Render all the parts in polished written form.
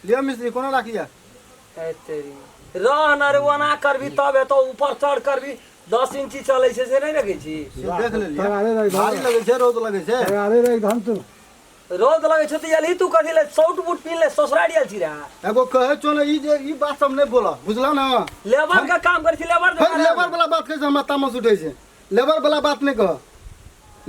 लिअ मिस्त्री कोना राखिए हे तेरी रह न रे ओना करबी तब एतौ ऊपर चढ़ करबी 10 इंची चलै छै से नहि देखै छी। से देख लेलियै। तगारे राखि दहन। भारी लगै छै, रौद लगै छै। तगारे राखि दहन तू। रौद लगै छौ तऽ एलही तू कथी ले? सूट बूट पिन्ह ले, ससुरारि आयल छी रे। एगो कहै छौ ने, ई जे ई बात सब नहि बोलऽ, बुझलह ने? लेबर के काम करै छी, लेबर। फेर लेबर वाला बात कहै छै, हमरा तामस उठै छै। लेबर वाला बात नहि कह।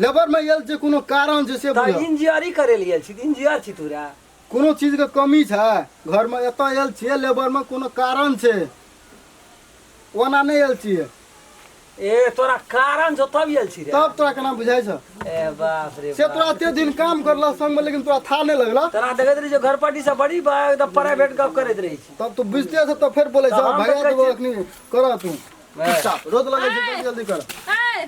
लेबर में आयल छै, कोनो कारण छै से तऽ बुझ। इंजीनियरिंग करे ले आयल छी, इंजीनियर छी तू रे? कोनो चीज के कमी छै घरमे? एतऽ आयल छियै लेबर में, कोनो कारण छै, ओना नहि आयल छियै। ए, तोरा कारण छौ तब आयल छी रे? तब तोरा केना बुझाइ छौ? ए बाप रे से बाप। तोरा एते दिन काम करलह संगमे, लेकिन तोरा था नहि लगल। तोरा देखैत रही जो घर पार्टी से बड़ी एकदम प्राइवेट गप करैत रही छी। तब तू बुझते छ तऽ फेर बोलै तऽ छ। हम तऽ भगा कहै देबो। छियै- अखनी कर तू चुपचाप, रोज लगै छै, जल्दी जल्दी कर। ए,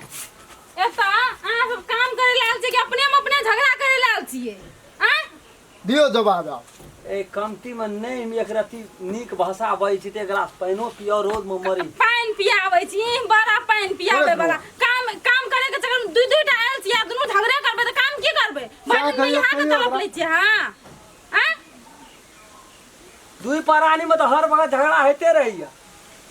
एतऽ अहाँ सब काम करे लायल छियै कि अपने में अपने झगड़ा करे लायल छियै आँय? दियौ जवाब आब। ए, कमती में नहीं एक रत्ती नीक भाषा बजै छी तऽ एक गिलास पानिओ पियो, रोज में मरी। पानि पियाबै छी, बड़ा पानि पियाबै वाला। काम काम करे के चक्कर में दुई दुई टा आयल छी आ दुनू झगड़े करबै तऽ काम की करबै? भरि दिन कहियौ, यहाँ के कहियौ तड़प ओकरा। लै छियै। हाँ आँय? दुई प्राणी में तऽ हर वक्त झगड़ा होइते रहैया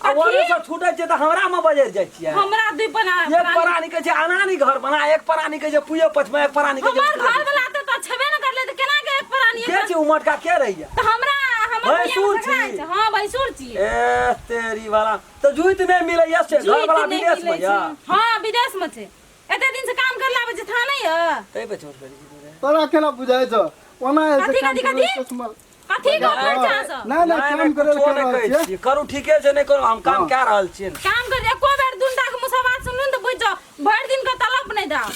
आ कथी? ओने से छूटै छियै तऽ हमरा में बजरि जाइ छियै। हमरा दुई पना एक प्राणी कहै छै अनानी घर बना, एक प्राणी कहै छै पुये पछमा, एक प्राणी कहै छै हमर घर वाला तऽ छेबे न करले, तऽ केना के एक प्राणी? के छी? उमटका के रहैया? तऽ हमरा हमर भैया भैंसुर में झगड़ा छी। होइ छै। हाँ, भैंसुर छी। ए तेरी वाला, तऽ जुइत नहि मिलैया से घर जुइत वाला नहि विदेश में मिलै या छै। हाँ, विदेश में छै। एते दिन से काम कर लाबै छै, था नहीं है। तै पे छोड़ करी छी तू रे। तोरा केना बुझाइ छौ? ओना आयल कथी छै काम कथी करै कथी? सुमल। कथी गप करै छै अहाँ सब? नहि नहि, काम करै कुछो लए नहि रहल कहै छियै। छियै। करू, ठीके छै, नहि करू, हम काम हाँ। कए रहल छियै ने। काम कर, एको बेर दुनटा के मुँह से बात सुनलु ने तऽ बुझि जाउ, भरि दिन के तलब नहि दाव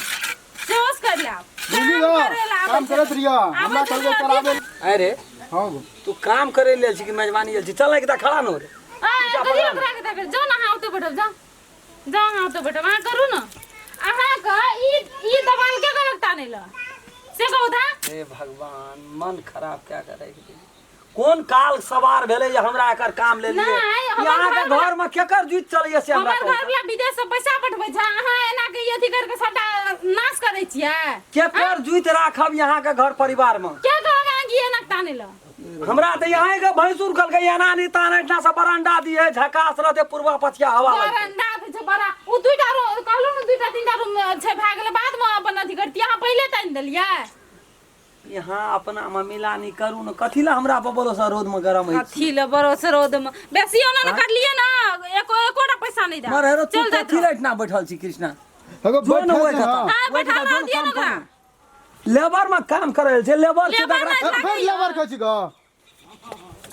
सेहो से कर लाब। बुझली काम ने? करे ला आबै काम छै। करैत रहियऽ, हमरा आबै छै कहलकै तऽ कराबै। अरे हँ गो। तू काम करे लेल छी कि मेजबानी लेल छी? चल एकटा खड़ा न हो रे। आ, कथी ओकरा के देखै? जाउ ने अहाँ ओतऽ बैठब, जाउ जाउ अहाँ ओतऽ बैठब। अहाँ करू ने। अहाँके ई ई दबाल के गलत तानै ल से कहू था। हे भगवान, मन खराब क्या करे के देली। कोन काल सवार भेलै जे हमरा एकर काम लेलियै? नहि, हमर यहाँ के घर घर में केकर जुइत चलैया से हमरा हमर कहू घर तऽ। वाला विदेश से पैसा पठबै छै, अहाँ एना के अथी करके सबटा नाश करै छियै। केकर जुइत राखब यहाँ के घर परिवार में? के कहब अहाँ की एना तानै ल? हमरा तऽ यहाँ के भैंसुर कहलकै एना नहीं ताने, एहिठिना से बरांडा दिए, झकास रहते, पूर्वा पछिया हवा लगतै। बरंडा तऽ छै बड़ा, ओ दुईटा रूम कहलहुँ ने, दुईटा तीनटा रूम छै, भए गेलै, बादमे अपन अथी करतियै, अहाँ पहिले तानि देलियै। यहाँ अपना में मिलानी करू ने, कथी ला हमरा पर भरोसा रौद में गरम होइ छी? कथी ले बरोस रौद में बेसी ओना ने करलियै ने, एको एकोटा पैसा नहि दे। मर हेरो, तू चल जाइत कथी रह। ला एहिठिना बैठल छी कृष्णा? एगो जो ने बैठल बैठल छै, हँ। हाँ, बैठल रह दियौ ने ओकरा। लेबर में काम करल छै, लेबर छै लेबर तकरा में- फेर लेबर कहै छी गो?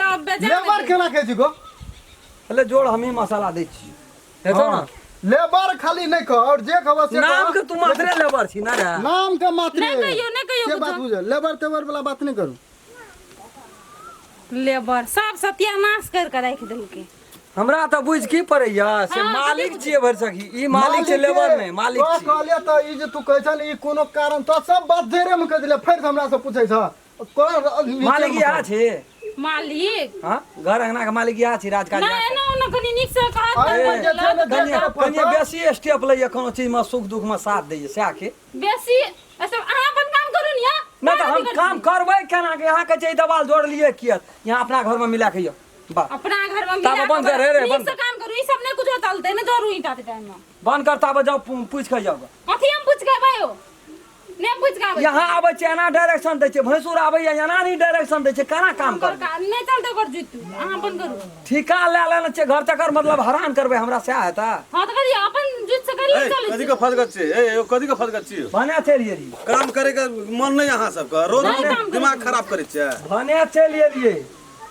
तब बेजा लेबर केना कहै छी गो? ले जोड़, हमही मसाला दै छी, हेतौ हँ। ने? लेबर खाली नहि कह, और जे कहबह से नाम कह। के तू मात्रे लेबर छी ना रे? नाम के मात्रे। नहि कहियौ, नहि कहियौ से बात कुछो। बुझ, लेबर तेबर वाला बात नहि करू। लेबर सब सत्यानाश कर के राखि देलकै। हमरा तऽ बुझ की पड़ैया से हाँ, मालिक कथी? छियै भरि सखी, ई मालिक छै, लेबर नहि, मालिक तो छी। कहलियै तऽ ई जे तू कहै छ ने, ई कोनो कारण तो सब बात देरे में कहि देलियै, फेर से हमरा से पूछै छ कोन नीचे मालिक में इएह कह। छै। मालिक। हाँ, घर अंगना के मालिक इएह छै, राजकाज। नहि, एना ओना कनि नीक से कहत अरे, तऽ जे छै ने, कनिये जे करऽ कनिये पड़तौ। बेसी स्टेप लैया, कोनो चीज में सुख दुख में साथ दैया, सएह के बेसी ऐसे अहाँ अपन काम करू ने यऽ। नहि तऽ हम काम करबै केना के? यहाँ के छै देवाल जोड़लियै किया? यहाँ अपना घर में मिला के यौ बा। अपना घर में ताबे मिला बंद कर, रे, रे, नीक बंद से कर। काम करू, ई सब नहि कुछो चलतै ने, जोड़ू ईटा के टाइम में। बंद कर, ताबे जाओ पूछि के जाओ। कथी हम पूछ के अबै हो? नहि पूछ के आबै। यहाँ आबै छै एना डायरेक्शन दै छै, भैंसुर आबैया एना नहि डायरेक्शन दै छै, केना काम ओकर करबै? नहि चलतै ओकर जुत्तू, अहाँ अपन करू। ठीका लए लेने छै घर तकर, मतलब हरान करबै हमरा, सएह हेतै? हाँ तऽ करियौ, अपन जुत से करियौ। ए, चलै कथी छै। के फसगत छियै? ए यौ, कथी के फसगत छियै? भने चलि एलियै। काम करे के मन नहीं अहाँ सबके? रोज नहि काम करे दिमाग के। खराब करै छियै। भने चलि एलियै।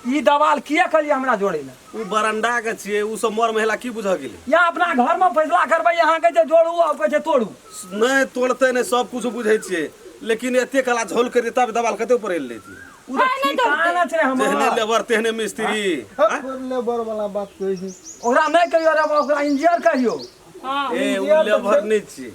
ई दवाल किया कहलियै हमरा जोड़े ला? उ बरंडा के छियै, उ सब मर महिला की बुझ गेलै? यहाँ अपना घर में फैसला करबै, यहाँ कहै छै जोड़ू आ कहै छै तोड़ू। नहि तोड़तै नहि, सब कुछ बुझै छियै, लेकिन एते कला झोल करियै तब दवाल कते ऊपर एल लेती। उ तऽ नहि, नहि ठिकाना छै जेहने हमर। लेबर तेहने मिस्त्री। हट, लेबर वाला बात कहै छै। ओकरा नहि कहियो रे, ओकरा इंजीनियर कहियो। हाँ। ए, उ लेबर नहि छियै।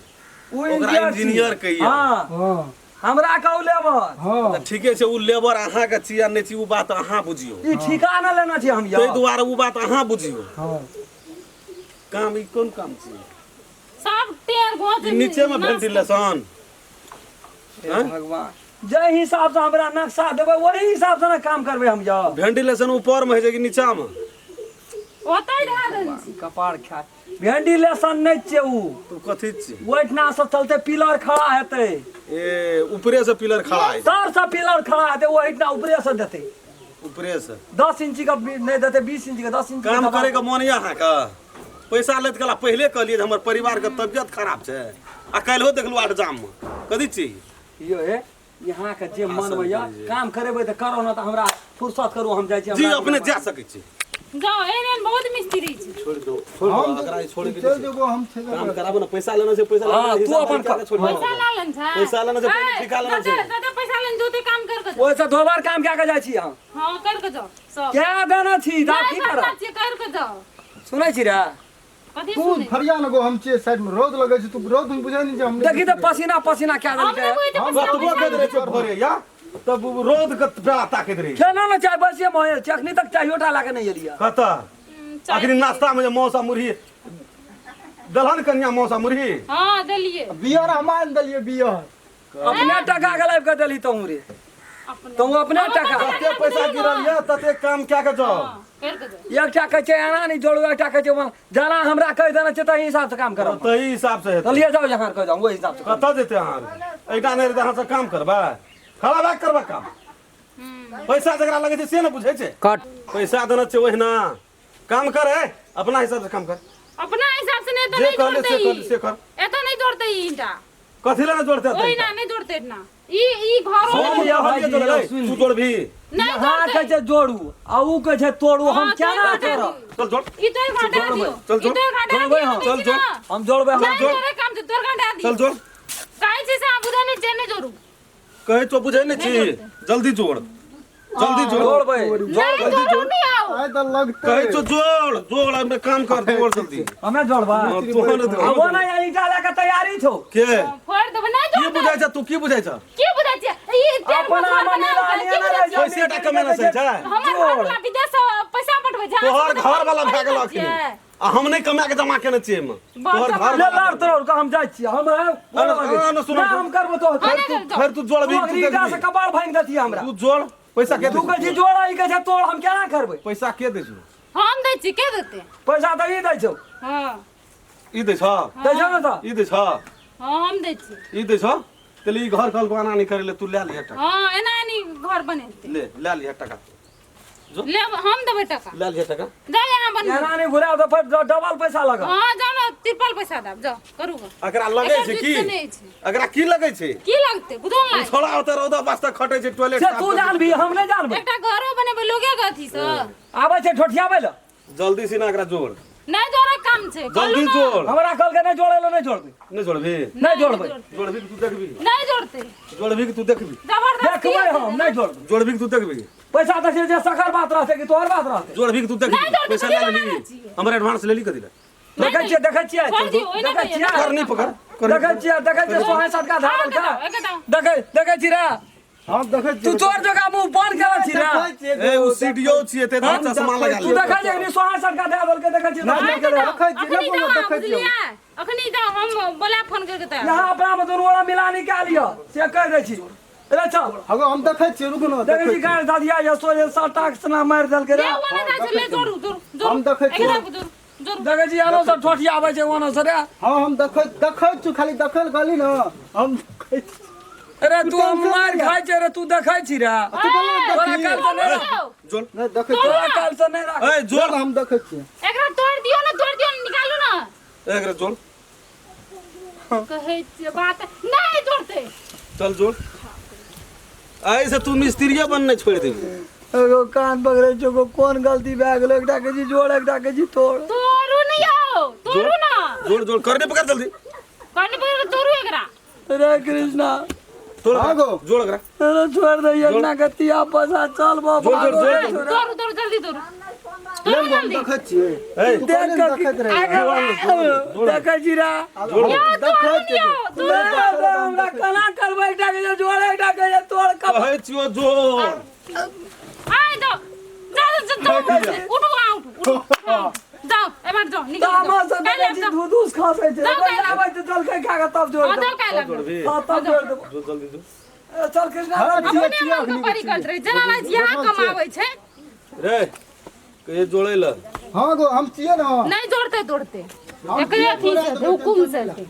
उ ओकरा इंजीनियर छी। इंजीनियर कहियौ। हाँ। हाँ। हमरा कहू लेबर। हाँ। तऽ ठीके छै, उ लेबर अहाँके छी या नहि छी, उ बात अहाँ बुझियौ। ई ठिकाना लेना छी हम यौ। ताहि दुआरे उ बात अहाँ बुझियौ। हाँ। काम ई कोन काम छियै? सब टेर घोच ई नीचे में वेंटिलेशन। हे भगवान। जाहि हिसाब से हमरा नक्शा देबै ओही हिसाब से ने काम करबै हम यौ। वेंटिलेशन ऊपर में है छै कि नीचा में? ओतै धरा देने छी। कपार खाय वेंटिलेशन नहि छियै उ। तू कथी छी? ओहिठिना से चलते पिलर खड़ा हेतै। ए ऊपरे से पिलर खड़ा है। तर से पिलर खड़ा हेतै, ओहिठिना ऊपरे से देतै। ऊपरे से 10 इंची का नहि देतै, 20 इंची का 10 इंची काम करे के मन यऽ अहाँके? पैसा लैत कला पहिले कहलियै जे हमर परिवार के तबियत खराब छै आ काल्हिो देखलहुँ आठ जाम में कथी छी यो हे यहाँ के जे मन में यऽ काम करेबै तऽ करो ना तऽ हमरा फुर्सत करू, हम जाइ छी। जी अपने जा सकै छी। जाओ, एहन एहन बहुत मिस्त्री छै। छोड़ दो, छोड़ दो हम एकरा, छोड़ के चल जेबो हम ठेका काम पर। कराबो ना, पैसा लेना छै, पैसा हाँ, लेना तू अपन कर। छोड़ दो। पैसा ला लेन छै। पैसा लेना छै, पहिले ए, ठेका लेना छै। दादा, दादा, पैसा लेन जोते काम कर के जाओ। ओहिसँ दोबर काम कए के जाइ छी हम। हाँ, कर के जाओ सब। क्या देना छी तऽ नहि की करना करब? छियै, कर के जाओ। सुनै छी रे? कथी तू सुनै? फरिया न गो, हम छियै साइड में, रौद लगै छै, तू रौद में बुझै नहि छै हम। देखी तऽ पसीना पसीना क्या हम देलकै। नहि बुझै छियै, पसीना कतबो कहैत रहै छै भोरे या तब रौद के बड़ा ताकैत रहै। खेलो ने चाय बसिए मोहे छै, अखनी तक चायोटा ला के नहि एलियै। कतऽ? चाय अखनी नाश्ता में जे मौसा मुरही दलहन कनिया मौसा मुरही। हाँ, देलियै। बियर हम आनि देलियै बियर। अपने टका के लाबि के देली तहूँ रे। अपने तहूँ अपने टका। जते पैसा गिरल यऽ तते काम कए के जाउ। हाँ, कर के जाओ। एकटा कहै छै एना नहि जोड़ू, एकटा कहै छै ओना। जेना हमरा कहि देने छै तही हिसाब से काम करब। तही हिसाब से हेतै। तऽ लिए जाउ जहाँ कहि जाउ ओहि हिसाब से। कतऽ जेतै अहाँ? एहिटा नहि रहतै, अहाँ सब काम करबै, खड़ा भए कऽ करबै काम। पैसा जकरा लगै छै से ने बुझै छै। कट। पैसा देने छै ओहिना काम कर, है अपना हिसाब से काम कर। अपना हिसाब से नहीं तो जे नहीं कहले जोड़ते से कर, ई। से कर। एतो नहीं जोड़ते ई ईंटा। कथी लए जोड़ते? ओहि ना नहीं जोड़ते इतना ई ई घरो हम लिअ कहलियै भाईजी, जोड़ै, यौ, सुनि तू जोड़बही। नहीं यहाँ जोड़ते। कहै छै जोड़ू आ ऊ कहै छै तोड़ू, हम हाँ, केना तोड़ दे। तोड़ब? चल जोड़। ई तो एक घंटा दियो। चल ई जोड़। तो एक घंटा जोड़बै दियो। हम। चल जोड़। हम जोड़बै हम। नहीं जोड़े काम से तोर घंटा दियो। चल जोड़। काहे छै से बुझै नहीं छै, नहीं जोड़ू। कहै तो बुझै नहि छी, जल्दी जोड़, जल्दी जोड़। जोड़बै। नहीं जोड़ू, नहीं आओ। आइ तऽ लगतै। कहै छौ जोड़, जोड़, एहिमे काम कर, जोड़ जल्दी। हमे जोड़बै। हाँ, तोहर नहि आ वो नहि ईंटा लए के तैयारी छौ। के फोड़ देबै, नहीं की जोड़ते। बुझै छ तू? की बुझै छ? की बुझै छै ई तेल अपना मसाला मन बनाओ, मिला की लिअ बुझै ने छियै? पैसे टा कमेला से छै। हमर घर वाला विदेश से पैसा पठबै छै। तोहर घर वाला भए गेल अखनी आ हम नहि कमा के जमा केने छियै एहिमे। तोहर घर ले वाला लार तोड़ के हम जाइ छियै हम। ना, ना, ना, सुनो, ना, हम करबो तो हाँ, नहीं, नहीं, फेर तू जोड़बही, तू तू ईंटा से देखबही। कपार भांगि देतियै हमरा। तू जोड़, पैसा के तू दै कहै छी जोड़, ई कहै छै तोड़, हम केना करबै? पैसा के दै छौ? हम दै छी, के देतै? पैसा तऽ ई दै छौ। हाँ। ई दै छ? दै छौ ने तऽ। ई दै छ? हाँ, हम दै छी। ई दै छ तेले ई घर कहलको एना नहि करै ले, तू लए लिहे टका। हाँ, एना एनी घर बनेतै। ले, लए लिहे टका। ले, हम देबै टका। लए लिहे टका। जा यहाँ बनबै। एना नहि घुराब तऽ फेर डबल पैसा लगत। हाँ, जाओ ना, ट्रिपल पैसा देब, जाओ करू गो। एकरा लगै एकर छै जुत की? से नहि छै। एकरा की लगै छै? की लगतै बुझल ओ नहि। छोड़ा ओतऽ रौदा वास्ते खटै छै टॉयलेट से साफ तू करै छै। जानबी, हम नहि जानबै। एकटा घरो बनेबै लोगे के अथी से। आबै छै ठोठियाबै लए। जल्दी से ना एकरा जोड़। नहीं जोड़े काम छै, कहलहुँ जल्दी ना। जोड़। हमरा कहलकै नहि जोड़ै लए, नहि जोड़बै। नहि जोड़बी? नहि जोड़बै। जोड़बी कि तू देखबी? नहीं जोड़ते। जोड़बी कि तू देखबी? जबरदस्ती। देखबै हम, नहि जोड़बै। जोड़बी कि तू देखबी? पैसा तऽ छै जे सकर बात रहतै कि तोहर बात रहतै? जोड़बी कि तू देखबी? नहि जोड़तै, पैसा कथी लए लए लेबही? लेने छियै? हमर एडवांस लेली कथी लए? देखै छियै, देखै छियै। छोड़ दियौ, ओहिना देखै कहियौ। छियै। कर नहि पकड़ कर। देखै छियै, देखै छियै, सोहे सटका धारल का। एके दाও। देखै देखै छी रे। हम देखै तू छियै। तोर जगह मुंह बंद करै छी रे। देखै छियै। ए ओ सीडीओ छियै ते हम चश्मा लगा तू ले। देखै छियै कि सोहे सटका धए देलकै, देखै छियै? नहि, एके दाও। देखै छियै, अखनी नहि जाओ कोनो अहाँ, देखै छियै। बुझलियै? अखनी जाओ, हम बोला फोन करके तैयार। यहाँ अपना में दुनू गोरा मिलानी कए लिअ से कहि दै छी रे, चल। हगो, हम देखै छियै, रुकू ने। देखै छी देखै गाड़ दादिया ये सोझे सटाक सना मारि देलकै रे। ले ओना जाइ छै, ले जोड़ू, जोड़ू, जोड़ू। हम देखै छियै। एके दाও, जोड़ू, जोड़ू। देखै छी आनो सब ठोठिया आबै छै ओनो से रे। हँ, हम देखै देखै छी, खाली देखै लए कहली ने, हम देखै छी। अरे तू हम मारि खाइ छै रे, तू देखै छी रे? तू कहली ने तोरा देखी। काल से नहि राख। जोड़। नहि देखै छियै। तोरा काल से नहि राख। ए जोड़। हम देखै छियै। एकरा तोड़ दियौ ने, तोड़ दियौ ने, निकालू ने। एकरा जोड़। कहै छियै बात नहीं जोड़ते। चल जोड़, ऐसे तू मिस्त्रिये बनने छोड़ देबी। एगो कान पकड़ै छौ, एगो कोन गलती भए गेलो? एकटा कहै छी जोड़, एकटा कहै छी तोड़। तोड़ू नहीं आओ, तोड़ू ना। जोड़, जोड़, करने पकड़ जल्दी। करने पकड़, तोड़ू एकरा। रे कृष्णा। तोड़। हाँ गो। जोड़ एकरा। अरे छोड़ दे इतना गतिया पैसा, चल बा। जोड़, भागो जोड़, रे जोड़। छोरा। तोड़ू, तोड़ू, जल्दी तोड़ू, ले तोड़ू गो, हम जल्दी। देखै छियै। ए तू कहली देख ने देखैत रही। देखै छी रे। हम देखै छियै। तोड़ू। ले, हमरा केना करबै? एकटा कहै छै जोड़, एकटा कहै छै तोड़, कब कहै छियो जोड़। आइ जाओ, जाओ, जाओ, जाओ, उठू अहाँ, उठू, उठू, जाओ एबार जाओ, निकल जाओ। तामा से काल्हि देखै आबि छी जाओ। धू धूस खसै छै। जाओ, काल्हि आबै छै जलखै खा कऽ तब जोड़ हाँ, देबो। जाओ काल्हि आबि जाओ। जोड़बी? हाँ, तब जोड़ देबो। जोड़ जल्दी, जोड़। ए, चल कृष्णा हाँ, रे। छियै, अपने छियै, मन अखनी के परी छियै। करैत रहै जेना लागै छै यहाँ बैठल छियै। कमाबै छै। रे कहियो जोड़ै ल। हाँ गो, हम छियै ने। नहि जोड़ते तोड़ते हम एकरे छियै, अथी जोड़ै से देबै, हुकुम से टेंशन हेतै।